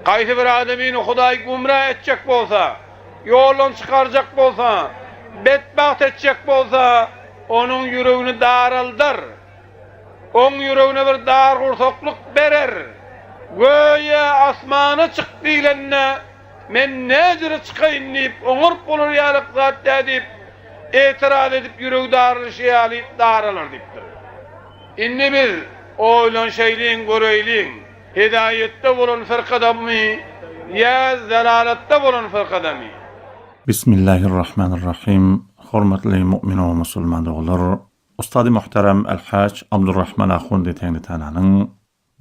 Haýsy bir adamyny Hudaý gümra etjek bolsa, ýoldan çykarjak bolsa, betbagt etjek bolsa, onuň ýüregini daraldar. Oň ýüregine bir dargursaklyk berer. Göýä asmana çyk diýlende, men näjüre çykaýyn diýip, oňaryp bolar ýalyk zat däl diýip, etiraz edip ýüregi daralyşy ýaly daralar diýipdir. Indi biz oýlanşaýlyň, göreýliň, hidaýatda bolan fyrkadamy ýa zalalatda bolan fyrkadamy? Bismillahirrahmanirrahim Hormatly mu'min we musulman doganlar! Ustady muhterem El-Haç Abdurrahman Ahundi Teňritananyň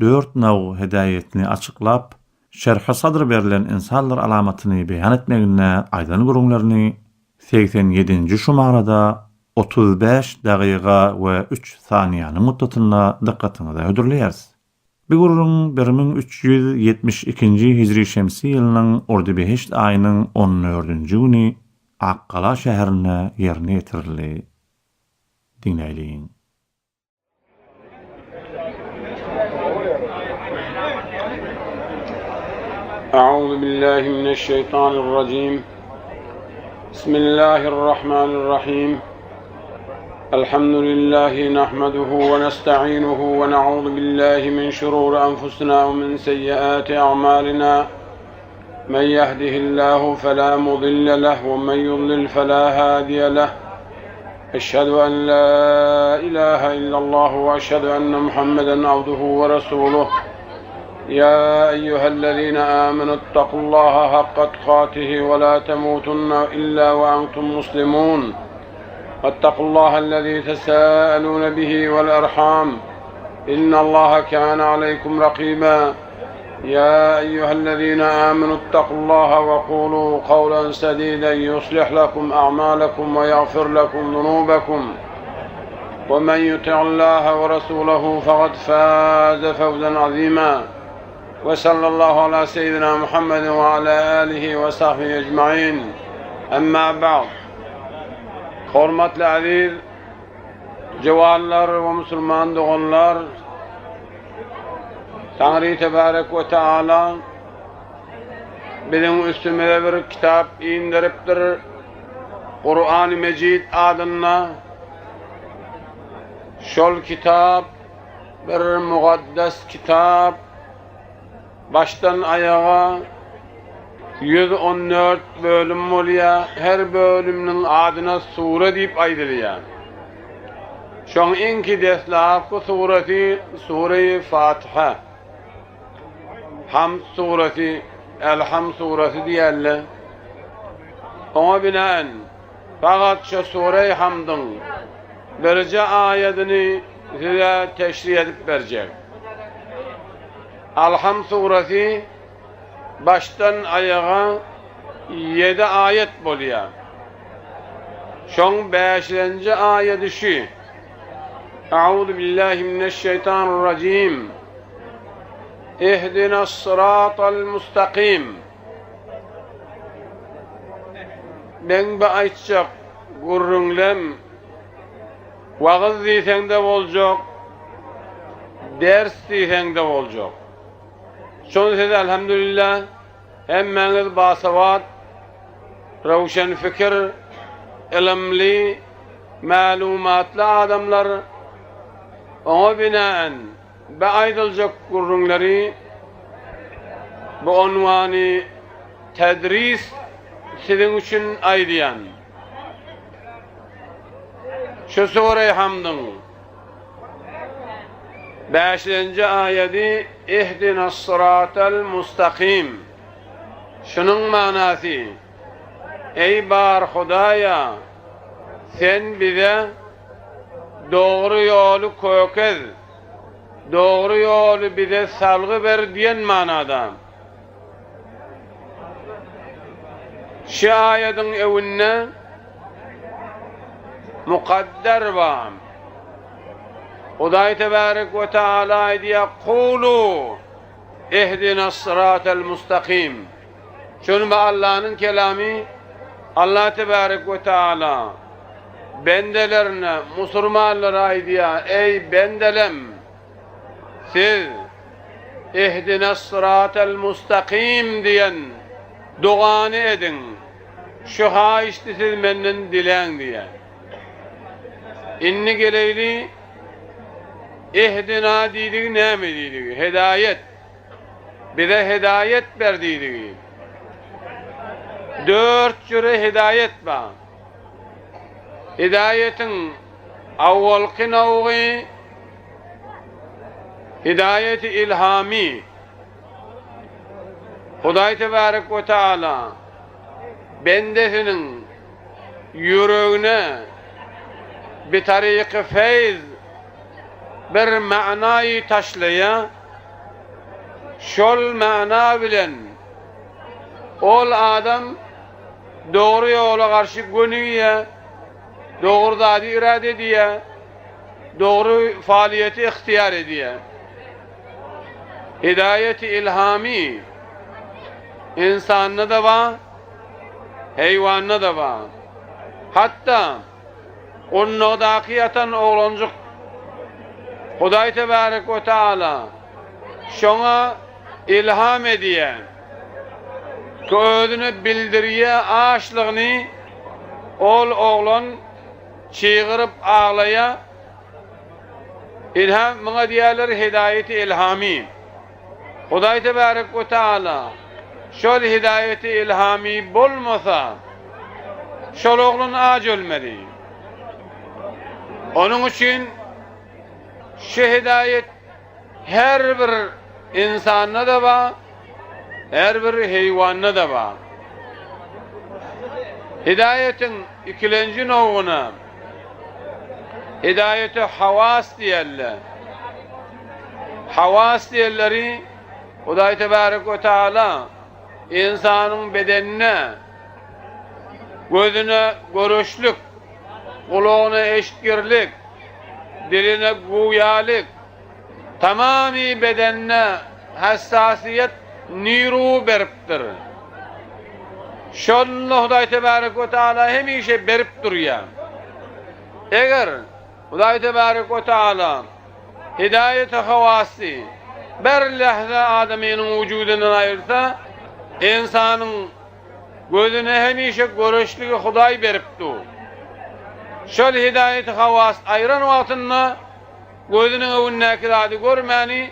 dört nag hidäýetini açyklap, Şerhi Sadr berlen ynsanlar alamatyny beýan etmeginde aýdan gürrüňlerini 87-nji şumarada 35 dagyga we üç saniýanyň muddatynda dykgatyňyza hödürleýäris. Bu gürrüň 1372-nji hijri şemsi ýylynyň ordibehişt aýynyň on dördünji güni Akgala şäherinde ýerine ýetirildi. Diňläýliň. Euzu billahi mineşşeýtanirrajim. Bismillahirrahmanirrahim. Elhamdülillahi nahmeduhu we nesta'inuhu we na'uzu billahi min şururi enfusina ve min seyyiati a'malina. Men yehdihillahu fela mudille leh ve men yudlil fela hadiye leh. Eşhedü en la ilahe illallah ve eşhedü enne Muhammeden abduhu ve resuluh. Ya eyyühellezine amenu ittakullaha hakka tukatihi ve la temutunne illa ve entum muslimun. Vettakullahellezî tesâelûne bihi vel erham. İnnallaha kâne aleykum rakîbâ. Ya eyyühellezîne âmenü ittakullaha ve kulû kavlen sedîden yuslih lekum a'mâlekum ve yağfir lekum zunûbekum. Ve men yuti'illâhe ve rasûlehu fekad fâze fevzen azîmâ. Ve sallallahu ala seyyidina Muhammedin ve ala âlihi ve sahbihi ecmaîn. Emmâ ba'd. Hormatly aziz juwanlar we musulman doganlar, Taňry tebarek we taala biziň üstümize bir kitap inderipdir. Kur'an-ı Mecid adynda. Şol kitap bir mukaddes kitap. Başdan aýaga 114 bölüm bolýar. Her bölüminiň adyna sure diýip aýdylýar. Şoň iňki deslapky suresi Sure-i Fatiha. Hamd suresi, Elham suresi diýerler. Oňa binaen fakat şu Sure-i Hamdyň birje aýadyny size teşrih edip berjek. Alham suresi başdan aýaga ýedi aýat bolýar. Şoň bäşilenji aýady şu, Euzu billahi mineşşeýtanirrajim. Ihdinas-syratal mustakim. Meň bu aýtjak gürrüňlem wagyz diýseň-de boljak, ders diýseň-de boljak. Şony siz elhamdülillah hemmäňiz basawat, röwşen fikir, ylymly, mälumatly adamlar. Oňa binaen bu aýdyljak gürrüňleri bu unwany tedris siziň üçin aýdýan. Şu sure Hamdyň Bäşinji aýady Ihdinas-syratal mustakim. Şunuň manasy, Eý bar Hudaýa, Sen bize dogry ýoly kökez, dogry ýoly bize salgy ber diýen manada. Şu aýadyň öwünde mukadder bar. Hudaý tebarek we taala aýdýar, Kulu ihdinas-syratal mustakim. Şuny bu Allanyň kelamy, Allah tebarek we taala bendelerine, musurmanlara aýdýar, Eý bendelem! Siz. Ihdines-syratel-mustakym diýen dogany ediň. Şu haýyşdy siz menden diläň diýýär. Indi geleýli Ihdina diýdigi näme diýdigi? Hedaýet. Bize hedaýet ber diýdigi. Dört jüre hedaýet bar. Hidaýetiň awwalky nowgy hidaýeti ilhamy. Hudaý tebarek we taala bendesiniň ýüregine bi taryky feýz bir manaýy taşlaýar, şol mana bilen ol adam dogry ýola garşy gönügýär, dogry zady irade edýär, dogry falyýeti ygtyýar edýär. Hidaýeti ilhamy ynsanda-da bar, heýwanda-da bar. Hatda gundagdaky ýatan oglanjyk Hudaý tebarek we taala şoňa ilham edýär, özüne bildirýär açlygyny, ol oglan çygyryp aglaýar. Ilham, muňa diýýärler hidaýeti ilhamy. Hudaý tebarek we taala şol hidaýeti ilhamy bolmasa, şol oglan aç ölmeli. Onuň üçin şu hidaýet her bir ynsanda-da bar, her bir heýwanda-da bar. Hidaýetiň ikilenji nowguna hidaýeti hawas diýerler. Hawas diýenleri Hudaý tebarek we taala ynsanyň bedenine, gözüne görüşlik, gulagyna eşitgirlik, diline guýalyk, Tamamy bedenine hassasiýet niru beripdir. Şonda Hudaý Tebarek we Taala hemişe berip durýar. Eger Hudaý Tebarek we Taala hidaýeti hawasy bir lähze adamynyň wujudyndan aýyrsa, ynsanyň gözüne hemişe göreçligi Hudaý berip dur. Şol hidaýeti hawas aýyran wagtynda Gözüniň öňündäki zady görmäni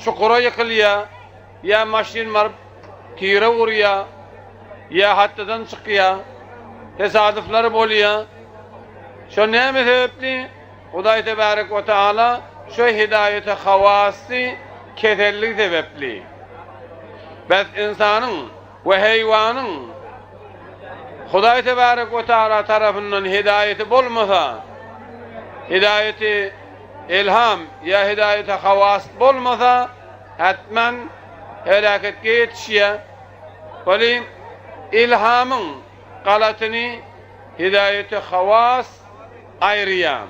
çukura ýykylýar, ýa maşyn baryp tire urýar, ýa hatdadan çykýar. Tesadyflar bolýar. Şo näme sebäpli? Hudaý tebarek we taala şo hidaýete hawasy keselligi sebäpli. Bes ynsanyň we heýwanyň Hudaý tebarek we taala tarapyndan hidaýeti bolmasa, hidaýeti ilham ýa hidaýeti hawas bolmasa, hetmen heläketge ýetişýär. Weli ilhamyň galatyny hidaýeti hawas aýyrýar.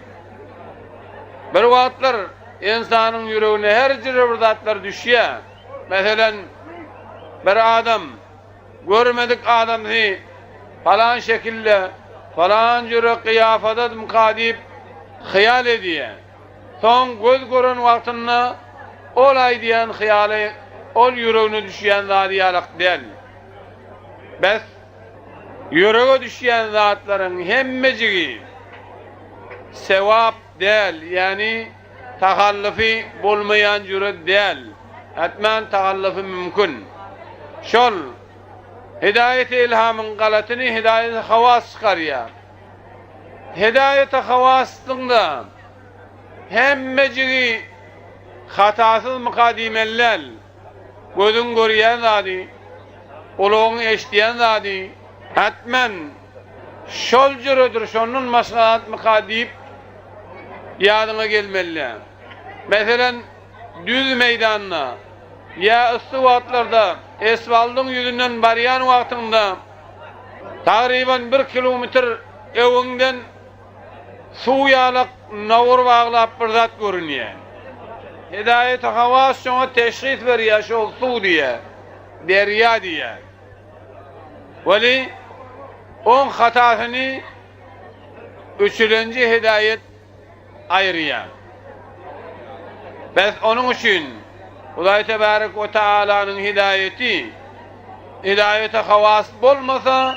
Bir wagtlar ynsanyň ýüregine her jüre bir zatlar düşýär. Meselem, bir adam görmedik adamsy palan şekilde, palan jüre gyýafadadymka diýip hyýal edýär. Soň göz gören wagtynda ol aýdýan hyýaly ol ýüregine düşýän zady ýalak däl. Bes, ýürege düşýän zatlaryň hemmejigi sewap däl, ýagny Tahallyfy bolmaýan jüre däl. Ätmän tahallyfy mümkin. Şol, hidaýeti ilhamyň galatyny hidaýeti hawas çykarýar. Hidaýeti hawasyň-da hemmejigi hatasyzmyka diýmeli däl. Gözüň görýän zady, gulagyň eşidýän zady, ätmän Şol jüredir, şondan başga zatmyka diýip ýadyňa gelmeli. Meselem, düz meýdanda ýa yssy wagtlarda esfaldyň ýüzünden barýan wagtyňda tagryban bir kilometr öňüňden suw ýalak nawur baglap bir zat görünýär. Hidaýeti hawas şoňa teşhis berýär, şol suw diýýär, derýa diýýär. Weli, oň hatasyny üçülenji hidaýet aýyrýar. Bes onuň üçin. Hudaý tebarek we taalanyň hidaýeti, hidaýete hawas bolmasa,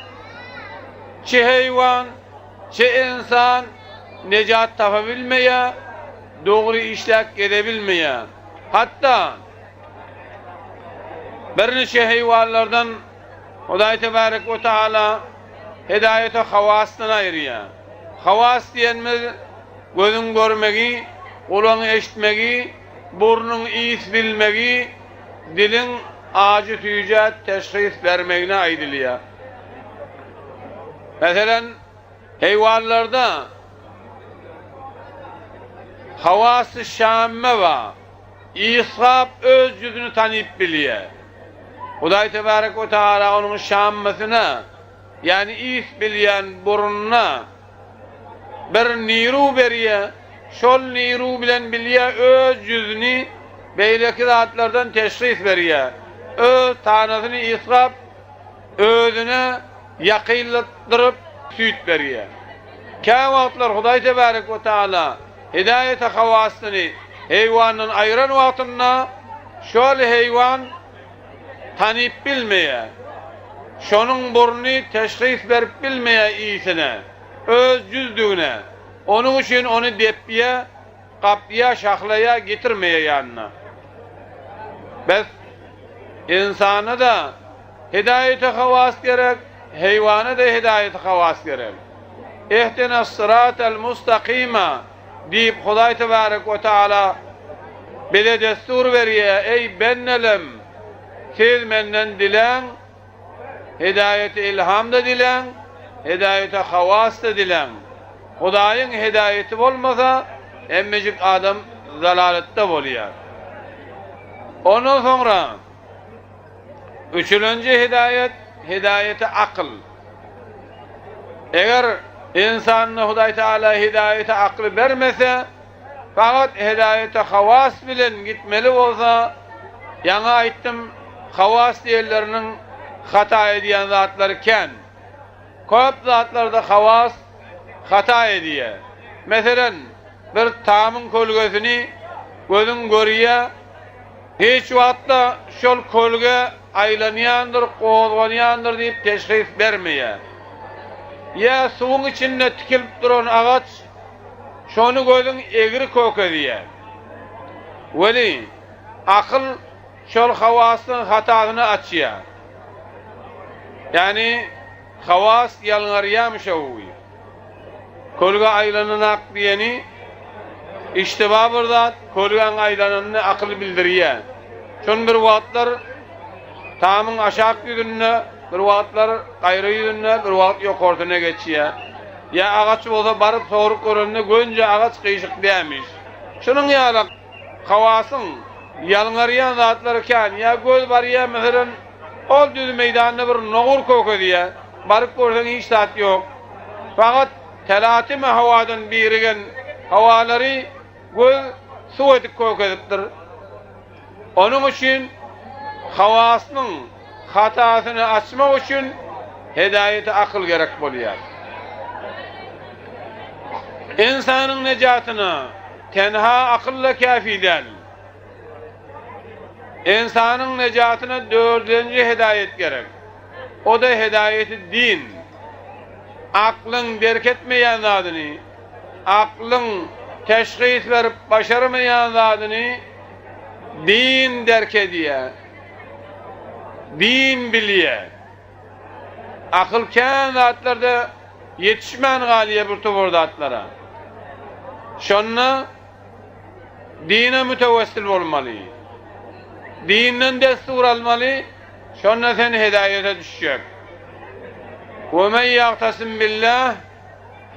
çi heýwan, çi ynsan nejat tapa bilmeýär, dogry işläp gezebilmeýär. Hatda birniçe heýwanlardan Hudaý tebarek we taala hidaýete hawasdan aýyrýar. Hawas diýenimiz gözüň görmegi, gulagyň eşitmegi, burnuň ys bilmegi, diliň ajy-süýjä teşhis bermegine aýdylýar. Meselem, heýwanlarda hawasy şamme bar. Ysgap öz ýüzüni tanyp bilýär. Hudaý tebarek we taala onuň şammasyna, ýagny ys bilýän burnuna bir niru berýär, şol niru bilen bilýär öz ýüzüni beýleki zatlardan teşhis berýär. Öz tanasyny ysgap, özüne ýakynlatdyryp süýt berýär. Käwagtlar Hudaý tebarek we taala Hidaýete hawasyny heýwandan aýyran wagtynda şol heýwan tanyp bilmeýär. Şonuň burny teşhis berip bilmeýär iýsine, öz jüzdügine. Onuň üçin ony depýär, gapýar, şahlaýar, getirmeýär ýanyna. Bes, ynsana-da hidaýete hawas gerek, heýwana-da hidaýete hawas gerek. Ihdinas-syratal mustakima diýip Hudaý tebarek we taala bize destur berýär, Eý bendelem, siz menden diläň, hidaýeti ilham-da diläň, hidaýeti hawas-da diläň. Hudaýyň hidaýeti bolmasa, hemmejik adam zalalatda bolýar. Ondan soňra üçülenji hidaýet, hidaýeti akyl. Eger ynsanda Hudaý Teala hidaýeti akly bermese, fakat hidaýeti hawas bilen gitmeli bolsa, ýaňy aýtdym, hawas diýenleriniň hata edýän zatlary kän. Köp zatlarda hawas hata edýär. Meselen, bir tamyň kölgesini gözüň görýär, Hiç wagtda şol kölge aýlanýandyr, gozganýandyr diýip teşhis bermeýär. Ýa suwuň içinde tikilip duran agaç, şony gözüň egri kökezýär. Weli, akyl şol hawasyň hatasyny açýar. Ýagny, hawas ýalňarýarmyş-ow. Kölge aýlananak diýeni iştiba bir zat, kölgäň aýlananyny akyl bildirýär. Şon bir wagtlar tamyň aşak ýüzünde, bir wagtlar gaýra ýüzünde, bir wagt ýokarsyna geçýär. Ýa agaç bolsa baryp sorup görende gönje agaç gyşyk dämiş. Şunuň ýaly hawasyň ýalňarýan zatlary kän. Ýa göz barýar meselem Ol düz meýdanda bir nogur kökezýär. Baryp görseň hiç zat ýok. Fakat telatime howadan birigen howalary göz suw edip kökezipdir. Onuň üçin hawasynyň hatasyny açmak üçin hedaýeti akyl gerek bolýar. Ynsanyň nejatyna tenha akyl-da käfi däl. Ynsanyň nejatyna dördünji hedaýet gerek. O-da hedaýeti din. Aklyň derk etmeýän zadyny, aklyň teşhis berip başarmaýan zadyny din derk edýär. Din bilýär. Akyl kän zatlarda ýetişmän galýar bir topar zatlara. Şonda Dine mütewessil bolmaly. Dinden destur almaly, şonda sen hidaýete düşjek. We men ýagtasim billah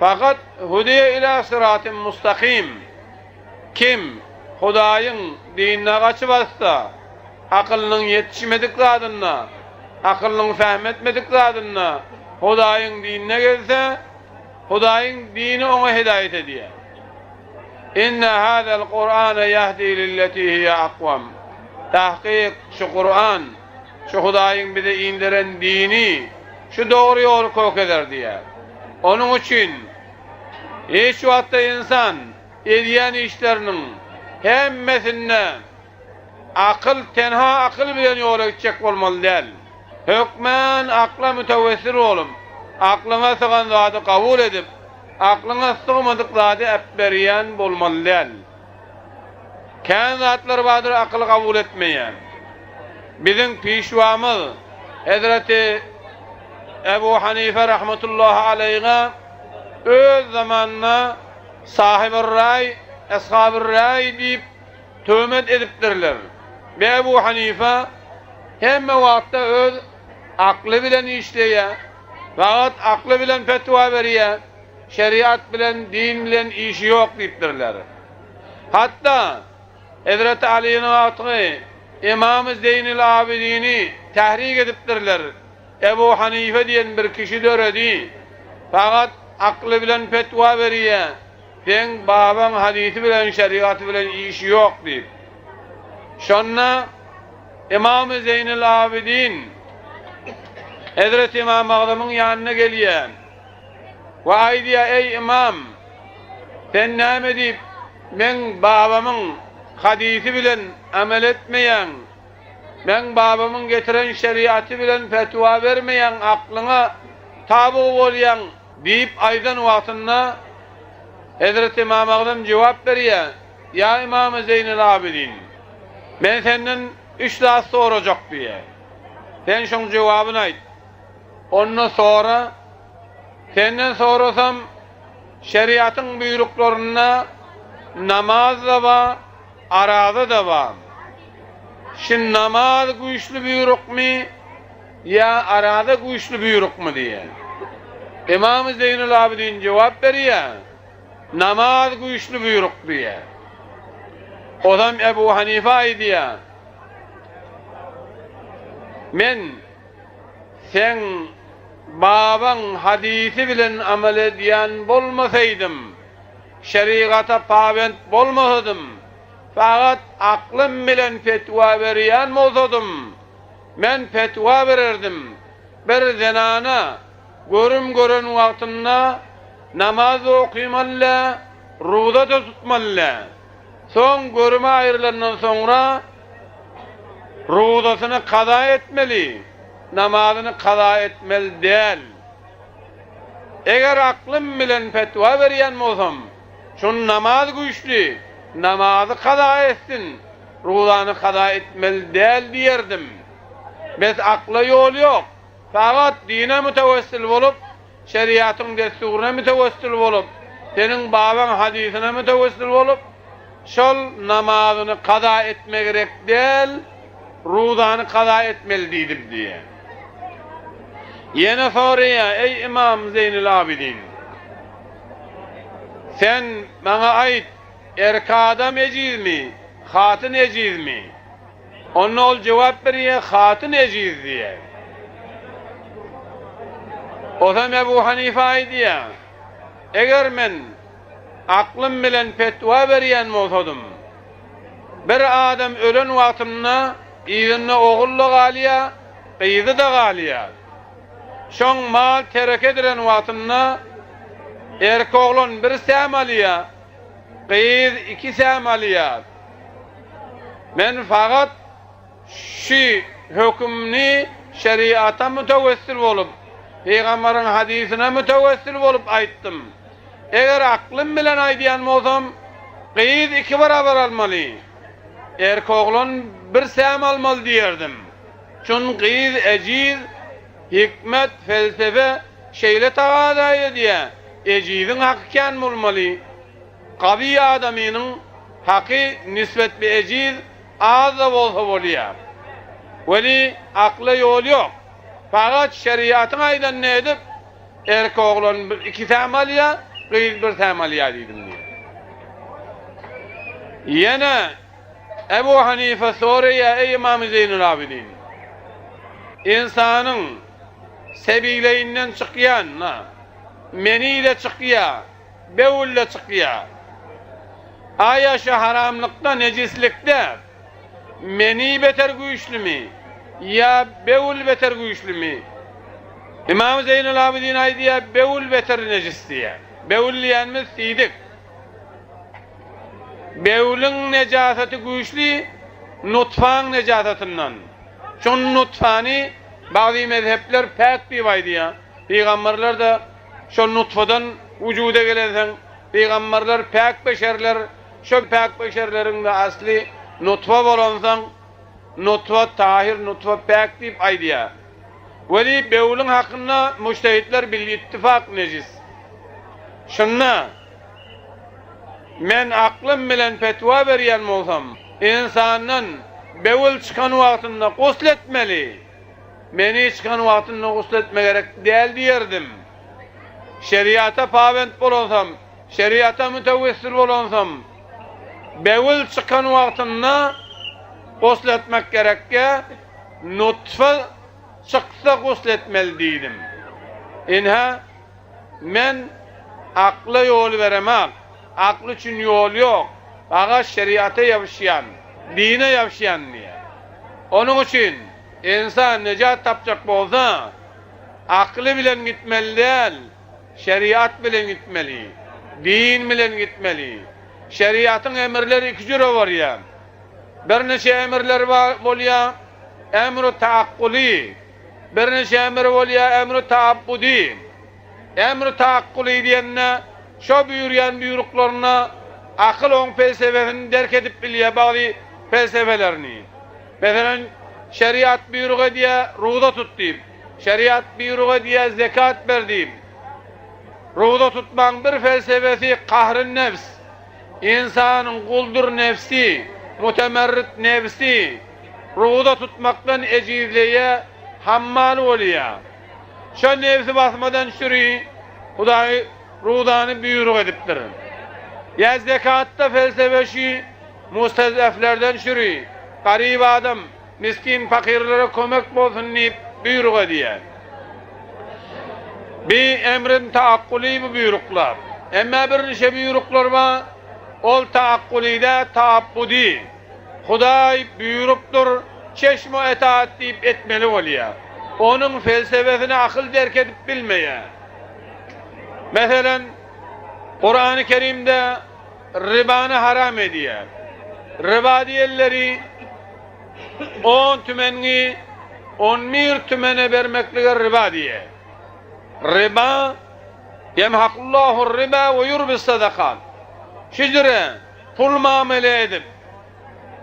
fakat hudiye ila syratyn mustakim. Kim Hudaýyň dinine gaçyp atsa, akylynyň ýetişmedik zadynda, akylynyň fähm etmedik zadynda Hudaýyň dinine gelse, Hudaýyň dini oňa hidaýet edýär. Inne hazel Kur'ane ýehdi lilleti hiýe akwam. Tahkyk şu Kur'an, şu Hudaýyň bize inderen dini şu dogry ýoly kökezer diýýär. Onuň üçin hiç wagtda ynsan edýän işleriniň hemmesinde. Akyl tenha akyl bilen ýola gitjek bolmaly däl. Hökmän akla mütewessil bolup, aklyňa sygan zady kabul edip, aklyňa sygmadyk zady äpberýän bolmaly däl. Kän zatlar bardyr akyl kabul etmeýän. Biziň pişwamyz Hezreti Ebu Hanife rahmetullahi aleýha öz zamanynda Sahybyr-raý, Eshabyr-raý diýip töhmet edipdirler. Be Ebu Hanife hemme wagtda öz akly bilen işleýär, fakat akly bilen fetwa berýär, şeriat bilen, din bilen işi ýok diýipdirler. Hatda Hezreti Alynyň agtygy Ymamy Zeýnil Abidini tährik edipdirler, Ebu Hanife diýen bir kişi döredi, fakat akly bilen fetwa berýär, Seň babaň hadysy bilen şerigaty bilen işi ýok diýip. Şonda Ymamy Zeýnil Abidin Hezreti Ymam Agzamyň ýanyna gelýär we aýdýar, Eý Ymam, sen näme diýip meň babamyň hadysy bilen amel etmeýäň, meň babamyň getiren şerigaty bilen fetwa bermeýäň, aklyňa tabyg bolýaň? Diýip aýdan wagtynda, Hezreti Ymam Agzam jogap berýär, Ýa Ymamy Zeýnel Abidin, men senden üç zat sorajak diýýär. Sen şoň jogabyny aýt. Onda sora, senden sorasam, şeriatyň buýruklarynda namaz-da bar, araza-da bar. Şi namaz güýçli buýrukmy? Ýa araza güýçli buýrukmy diýýär. Ymamy Zeýnul Abidin jogap berýär, Namaz güýçli buýruk diýýär. Ozam Ebu Hanife aýdýar, Men seň babaň hadysy bilen amal edýän bolmasaýdym, şerigata pabent bolmasadym, fakat aklym bilen fetwa berýän bolsadym, Men petwa bererdim, bir zenana görüm gören wagtynda namaz-da okymaly-dä, ruza-da tutmaly-dä. Soň görümi aýrylandan soňra ruzasyny kaza etmeli, namazyny kaza etmeli däl. Eger aklym bilen petwa berýän bolsam, şun namaz güýçli, namazy kaza etsin, Ruzany kaza etmeli däl diýerdim. Bes akla ýol ýok. Fakat dine mütewessil bolup, şeriatyň dessuryna mütewessil bolup, seniň babaň hadysyna mütewessil bolup, şol namazyny kaza etme gerek däl, ruzany kaza etmeli diýdim diýýär. Ýene soraýar, Eý Ymam Zeýnil Abidin! Sen maňa aýt, Erk adam ejizmi, hatyn ejizmi? Onda ol jogap berýär, Hatyn ejiz diýýär. Ozam Ebu Hanife aýdýar, Eger men aklym bilen petwa berýän bolsadym, bir adam ölen wagtynda yzynda ogul-da galýar, gyzy-da galýar. Şoň mal tereke edilen wagtynda erk oglan bir säm alýar, Gyz ikisäm alýar. Men fakat şü hökümni şeriata mütewessil bolup, Pygambaryň hadysyna mütewessil bolup aýtdym. Eger aklym bilen aýdýan bolsam, gyz iki barabar almaly, erkoglan bir säm almaly diýerdim. Çün gyz ejiz, hikmet, felsefe şeýle tagaza edýär, ejiziň haky kän bolmaly, gawy adamynyň haky nisbetli ejiz az-da bolsa bolýar. Weli akla ýol ýok. Fakat şeriatyň aýdanyny edip, erkek oglan bir ikisäm alýar, gyz birsäm alýar diýdim diýýär. Ýene Ebu Hanife soraýar, Eý Ymamy Zeýnulabidin! Ynsanyň sebileýinden çykýan, meni-de çykýar, bewül-de çykýar. Aýa şu haramlykda, nejislikde meni beter güýçlümi ýa bewül beter güýçlümi? Ymamy Zeýnulabidin aýdýar, Bewül beter nejis diýýär. Bewül diýenimiz siýdik. Bewliň nejasaty güýçli. Nutfaň nejasatyndan. Şol nutfany bagzy mezhepler päk diýip aýdýar. Pygamberler-de şol nutfadan wujuda gelensoň, pygamberler päk beşerler, şol päk beşerleriň-de asly nutfa bolansoň, nutfa tahyr, nutfa päk diýip aýdýar. Weli bewliň hakynda mujtehitler bil-ittifak nejis. Şunda men aklym bilen fetwa berýän bolsam, ynsandan bewil çykan wagtynda gusl etmeli, meni çykan wagtynda gusl etme gerek däl diýerdim. Şeriata pabent bolansam, şeriata mütewessil bolansam, bewil çykan wagtynda gusl etmek gerekkä, nutfa çyksa gusl etmeli diýdim. Ynha, Men akla ýol beremak, akl üçin ýol ýok, aga şeriata ýapyşýan, dine ýapyşýan diýýär. Onuň üçin ynsan nejat tapjak bolsa, akly bilen gitmeli däl, şeriat bilen gitmeli, din bilen gitmeli. Şeriatyň emirleri iki jüre bolýar. Birniçe emirleri bar bolýar, emru taakkuly, Birniçe emri bolýar, emri taabbudy. Emri taakkuly diýende, şo buýurýan buýruklarynda akyl oň pelsepesini derk edip bilýär, bagly pelsepelerini. Meselem, şeriat buýruk edýär, ruza tut diýip. Şeriat buýruk edýär, zekat ber diýip. Ruza tutmagyň bir felsepesi kahryn nefs. Ynsanyň guldur nefsi, mutemerrit nefsi. Ruza tutmakdan ejizleýä, hammal bolýa. Şo nebsi basmadan çüri Hudaý ruzany buýruk edipdir. Ýa zekatda felsefe şü mustazaflardan çüri garyp adam, miskin pakyrlara kömek bolsun diýip buýruk edýär. Bi emrin taakkuly bu buýruklar. Emma birnişe buýruklar bar, ol taakkuly däl, taabbudy. Hudaý buýrupdyr, çeşme etaat diýip etmeli bolýar. Onuň felsefesini akyl derk edip bilmeýär. Meselem, Kurany Kerimde ribany haram edýär. Riba diýenleri on tümeniňi on bir tümene bermeklige riba diýýär. Riba, Ýemhakullahu riba we ýurbis sadakat. Şüjre Pul mamele edip,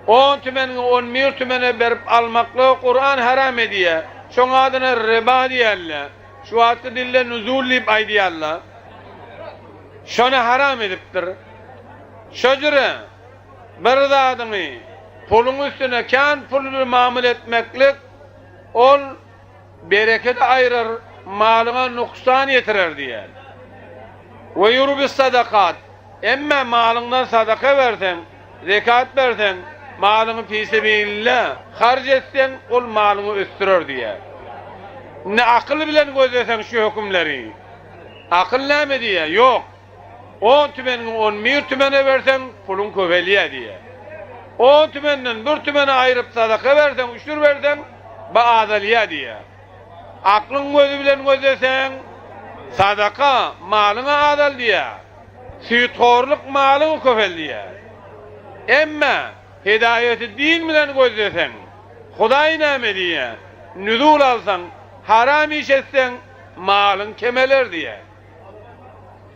on tümeniňi on bir tümene berip almaklygy Kuran haram edýär. Şoň adyna riba diýýärler. Şu wagtky dilde nuzul diýip aýdýarlar. Şony haram edipdir. Şo jüre bir zadyňy puluň üstüne kän pul bilen mamele etmeklik ol berekedi aýyrar, malyňa nuksan ýetirer diýýär. We ýurbis sadakat. Emma malyňdan sadaka berseň, zekat berseň, malyňy fisebilla harç etseň, ol malyňy ösdürer diýýär. Indi akyl bilen gözleseň şu hökümleri, akyl näme diýýär? Ýok, on tümeniňi on bir tümene berseň, puluň köpelýär diýýär. On tümenden bir tümeni aýryp sadaka berseň, üşür berseň, bu azalýar diýýär. Aklyň gözi bilen gözleseň, sadaka malyňy azaldýar, süýthorluk malyňy köpeldýär. Emma hidaýaty din bilen gözleseň, Hudaý näme diýýär, nüzul alsaň, haram iş etseň, malyň kemeler diýýär.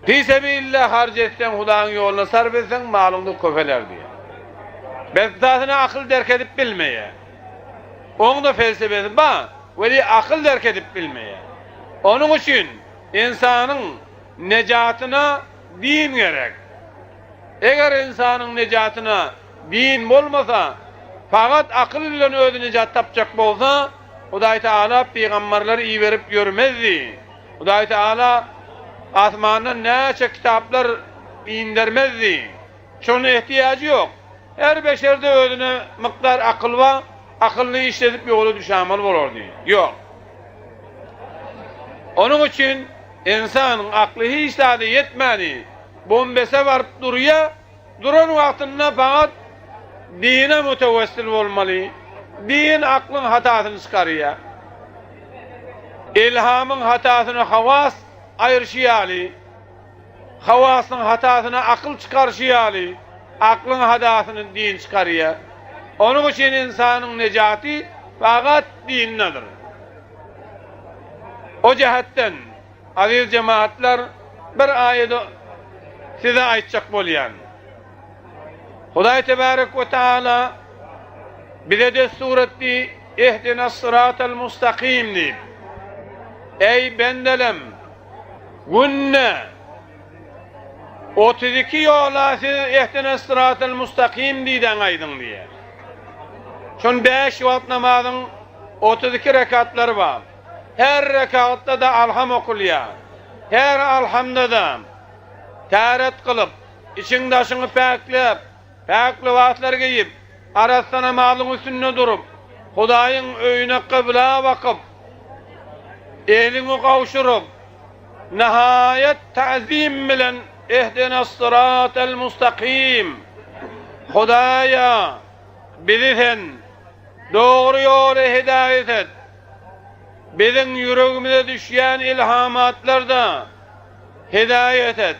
Fisebilla harç etseň, Hudaýyň ýoluna sarp etseň, malyň-da köpeler diýýär. Betbagtyna akyl derk edip bilmeýär. Oň-da felsefesi bar, weli akyl derk edip bilmeýär. Onuň üçin ynsanyň nejatyna din gerek. Eger ynsanyň nejatyna din bolmasa, fakat akyl bilen özi nejat tapjak bolsa, Hudaý Tagala pygamberleri iberip ýörmezdi. Hudaý Tagala asmandan näçe kitaplar indermezdi. Şonuň ehtiýajy ýok. Her beşerde özüne mykdar akyl bar, akylyny işledip ýola düşämaly bolardy. Ýok. Onuň üçin ynsanyň akly hiç zada ýetmäni, bombese baryp durýa, duran wagtynda fakat dine mütewessil bolmaly. Din aklyň hatasyny çykarýa. Ilhamyň hatasyny hawas aýryşy ýaly, Hawasyň hatasyny akyl çykaryşy ýaly, aklyň hatasyny din çykarýar. Onuň üçin ynsanyň nejaty fakat dindedir. O jähetden, aziz jemagatlar, bir aýady size aýtjak bolýan. Hudaý tebarek we taala bize dessur etdi, Ihdinas syratal mustakim diýip. Eý bendelem, günde 32 ýola siz Ihdinas syratal mustakim diýdäň aýdyň diýýär. Şon 5 wagt namazyň 32 rekatlary bar. Her rekatda-da alham okulýar. Her alhamda-da täret kylyp, Içiň-daşyňy päkläp, päk lybaslar geýip, arassa namazyň üstünde durup, Hudaýyň öýüne kybla bakyp, eliňi gowşuryp, nihaýat ta'zim bilen Ihdinas-syratal-mustakim, Hudaýa, bizi Sen dogry ýola hidaýat et, biziň ýüregimize düşýän ilhamatlarda hidaýat et.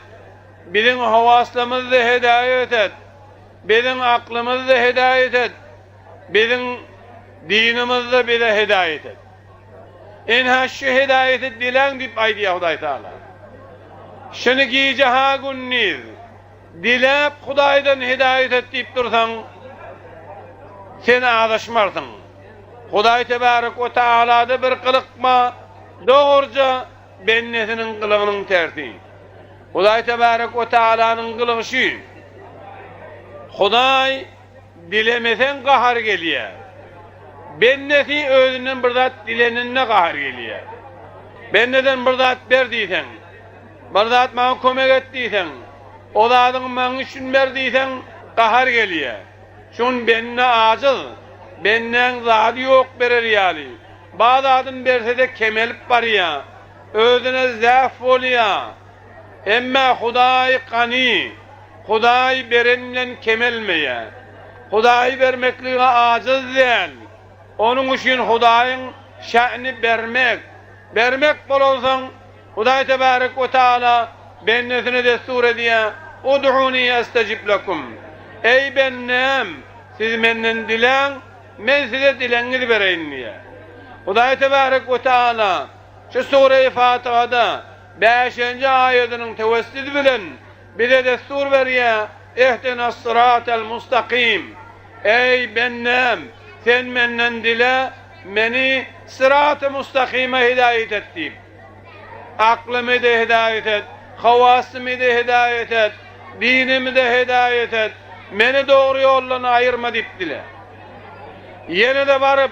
Biziň howaslamyzda hedaýat et. Biziň aklymyzda hedaýat et. Biziň dinimizde bize hedaýat et. Ynha şu hedaýaty diläň diýip aýdýar Hudaý Taala. Şuny gije ha gündiz diläp Hudaýdan hedaýat et diýip dursaň sen azaşmarsyň. Hudaý Tebarek we Taalada bir gylykma dogruja Bendesiniň gylygynyň tersi. Hudaý Tebarek we Taalanyň gylygy şu. Hudaý dilemeseň gahary gelýär. Bendesi özünden bir zat dileninde gahary gelýär. Bendeden bir zat ber diýseň, bir zat maňa kömek et diýseň, o zadyňy maňa üçin ber diýseň gahary gelýär. Şun bende ajyz, bendäň zady ýok berer ýaly. Bar zadyny berse-de kemelip barýar. Özüne zäf bolýar. Emma Hudaý gany. Hudaý beren bilen kemelmeýär. Hudaý bermeklige ajyz däl. Onuň üçin Hudaýyň şä'ni bermek. Bermek bolansoň, Hudaý tebarek we taala bendesine dessur edýär, Ud'uni estejib lekum. Eý bendäm, siz menden diläň, Men size dilegiňizi bereýin diýýär. Hudaý tebarek we taala şu Sureýi Fatyhada bäşinji aýadynyň tewessüdi bilen bize dessur berýär, Ihdinas-syratal mustakim. Eý, bendäm, sen menden dile, meni syraty mustakyma hidaýat et diýip. Aklymy-da hidaýat et, hawasymy-da hidaýat et, dinimi-de hidaýat et, meni dogry ýoldan aýyrma diýip dile. Ýene-de baryp,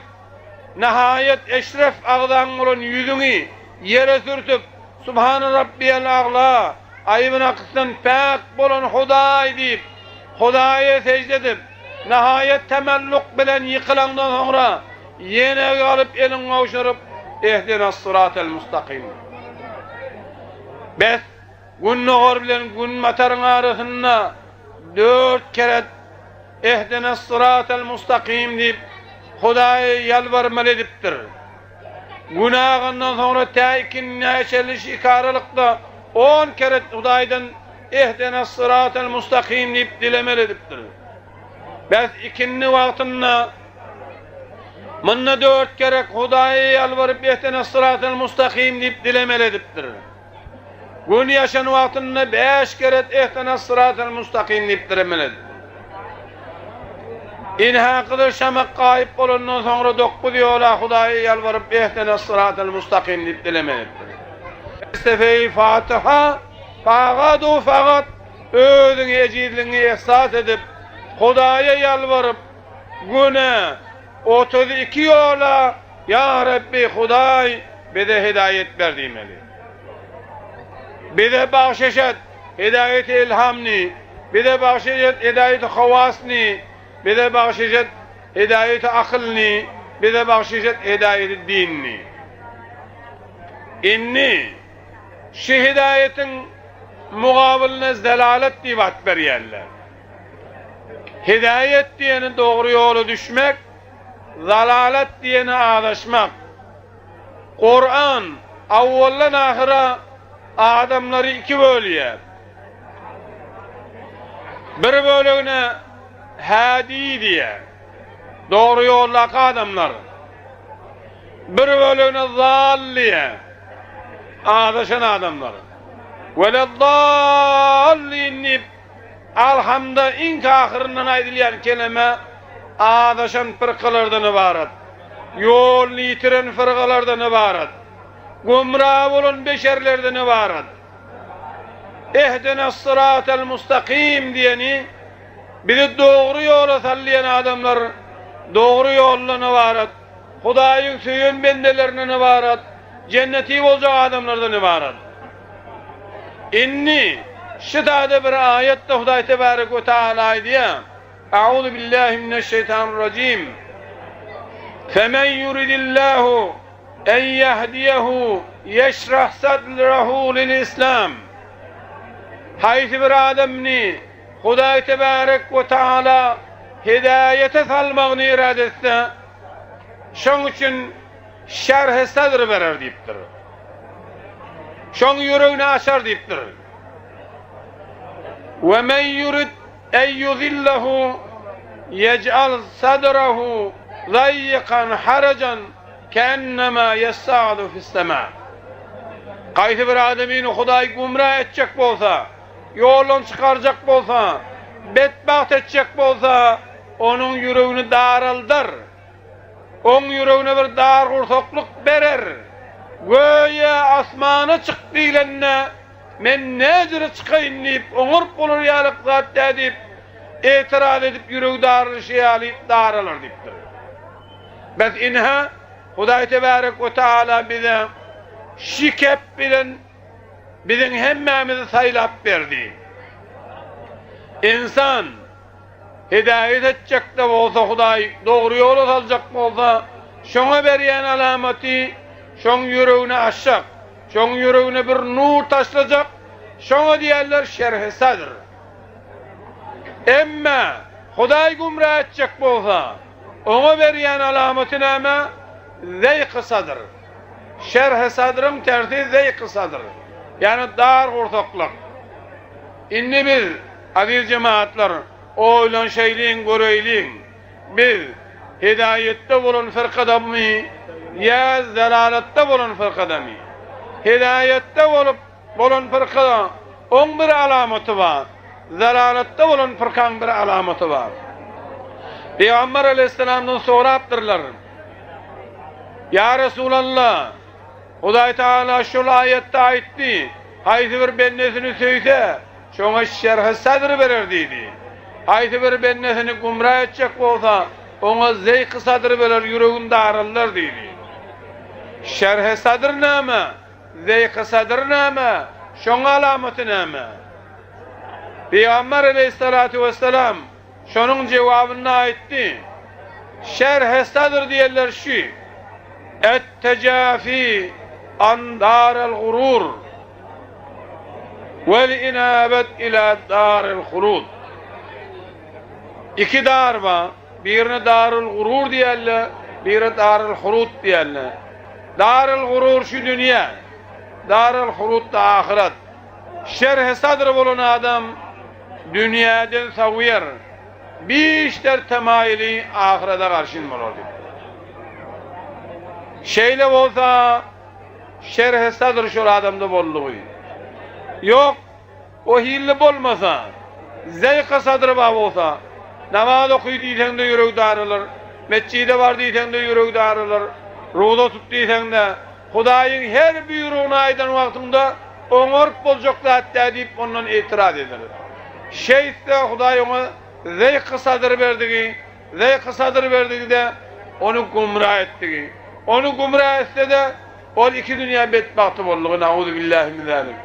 nihaýat eşref agzaň bolan ýüzüňi ýere sürtüp, Subhana Rabbiýel Agla, aýby-nakysdan päk bolan Hudaý diýip, Hudaýa sežde edip, nihaýat temelluk bilen ýykylaňdan soňra, Ýene galyp eliňi gowşuryp, Ihdinas-syratal mustakim. Bes, gündogar bilen günbataryň arasynda dört keret Ihdinas-syratal mustakim diýip, Hudaýa ýalbarmaly edipdir. Gün agandan soňra tä ikindä çenli şu iki aralykda on keret Hudaýdan Ihdinas-syratal mustakim diýip dilemeli edipdir. Bes, ikindi wagtynda Munda dört gerek Hudaýa ýalbaryp Ihdinas-syratal mustakim diýip dilemeli edipdir. Gün ýaşan wagtynda bäş geret Ihdinas-syratal mustakim diýip dilemeli edipdir. Inhä gyzyl şamak gaýyp bolandan soňra dokuz ýola Hudaýa ýalbaryp Ihdinas-syratal mustakim diýip dilemeli edipdir. Felsefeýi Fatiha fagadu fagat özüňi ejizligiňi ehsas edip Hudaýa ýalbaryp Güne 32 ýola Ýa Rabbi Hudaý bize hidaýet ber diýmeli. Bize bagşyş et hidaýeti ilhamny, bize bagşyş et hidaýeti hawasny, bize bagşyş et hidaýeti akylny, bize bagşyş et hidaýeti dinni. Indi şu hidaýetiň mugabylyna zelalet diýip at berýärler. Hidaýet diýeni dogry ýola düşmek, zalalat diýeni azaşmak. Kuran awwaldan ahyra adamlary iki bölýär. Bir bölegine Hadi diýýär. Dogry ýoldaky adamlar. Bir bölegine zal diýýär. Azaşan adamlar. Weleddallin diýip, Alhamda iň ahyryndan aýdylýan keleme azaşan pyrkalardan ybarat. Ýoluny ýitiren fyrgalardan ybarat. Gümra bolan beşerlerden ybarat. Ehdenas-syratal mustakim diýeni bizi dogry ýola sal diýen adamlar dogry ýoldan ybarat, Hudaýyň söýen bendelerinden ybarat, jenneti boljak adamlardan ybarat. Indi şu zada bir aýatda Hudaý tebarek we taala aýdýar, Auzu billahi mineşşeýtanirrajim. Femen yuridillahu en yehdiyehu yeşrah sadrehu lil-islam. Haýsy bir adamny Hudaý tebarek we taala hidayete salmagyny irade etse, şoň üçin şerh-i sadr berer diýipdir. Şoň ýüregini açar diýipdir. We men yurid en yuzillehu yec'al sadrahu zaýyikan harajan keennema yessa'adu fis-sema. Haýsy bir adamyny Hudaý gümra etjek bolsa, ýoldan çykarjak bolsa, betbagt etjek bolsa, onuň ýüregini daraldar. Oň ýüregine bir dargursaklyk berer. Göýä asmana çyk diýlende, men näjüre çykaýyn diýip, oňaryp bolar ýalyk zat däl diýip, etiraz edip ýüregi darylyşy ýaly daralar diýipdir. Bes ynha, Hudaý tebärek we taala bize şikep bilen biziň hemmämizi saýlap berdi. Ynsan Hidayet etjek-de bolsa Hudaý, dogry ýola saljak bolsa, şoňa berýän alamaty şoň ýüregini açjak, şoň ýüregine bir nur taşlajak, şoňa diýerler şerhi sadr. Emme Hudaý gümra etjek bolsa, oňa berýän alamaty näme? Zeýky sadr. Şerhi sadryň tersi zeýky sadr. Ýagny dar gursaklyk. Indi biz, aziz jemagatlar, oýlanşaýlyň, göreýliň, biz hidaýetde bolan fyrkadamy ýa zelalatda bolan fyrkadamy? Hidaýetde bolup bolan fyrka oň bir alamaty bar, zelalatda bolan fyrkaň bir alamaty bar. Pygamber aleýhissalamdan sorapdyrlar, Ýa Resulallah, Hudaý Tagala şol aýatda aýtdy, Haýsy bir bendesini söýse, şoňa şerhi sadr berer diýdi. Haýsy bir bendesini gümra etjek bolsa, oňa zeýki sadr berer, ýüregini daraldar diýdi. Şerhi sadr näme? Zeýki sadr näme? Şoň alamaty näme? Pygamber aleýhissalatu wessalam Şonuň jewabynda aýtdy, Şerh-i sadr diýenler şu, Et-tejafi an daril-gurur wel-inabet ila daril-hulud. Iki dar bar, birine daril-gurur diýerler, biri daril-hulud diýerler. Daril-gurur şu dünýä, daril-hulud-da ahyret. Şerh-i sadr bolan adam Dünýäden sowýar, bişter temaýyly ahyrete garşyn bolar diýipdir. Şeýle bolsa, şerhi sadr şol adamda boldugy. Ýok, o hilli bolmasa, zeýka sadry bar bolsa, namaz oky diýseň-de ýüregi daralar, metjide bar diýseň-de ýüregi daralar, ruza tut diýseň-de, Hudaýyň her buýrugyny aýdan wagtyňda oňaryp boljak zat däl diýip ondan etiraz eder. Şeýtse Hudaý oňa zeýky sadyr berdigi, zeýky sadyr berdigi-de ony gümra etdigi. Ony gümra etse-de ol iki dünýä betbagty boldugy, nauzubillahi min zalik.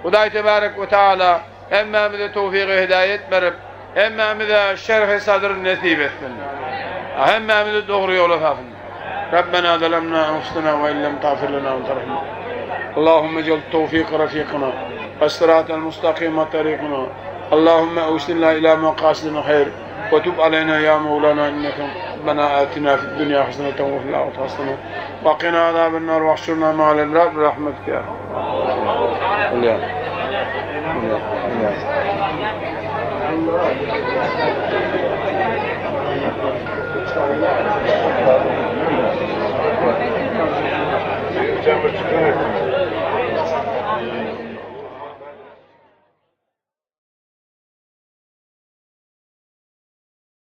Hudaý tebarek we taala hemmämize towfygy hidaýet berip, hemmämize şerhi sadyr nesip etsin. Hemmämizi dogry ýola salsyn. Rabbena zalamna enfusena we in lem tagfir lena we tarhamna. Allahumma ej'al tawfiq rafiqana we sıratal mustaqima tariqana. Allahumma awsilna ila maqasidina hayr we tub aleyna ya Mevlana inneke Rabbena atina fid dunya haseneten we fil ahireti haseneten we qina azaben nar ve ahşurna ma'al ebrar bi rahmetike ya Allahu Allah.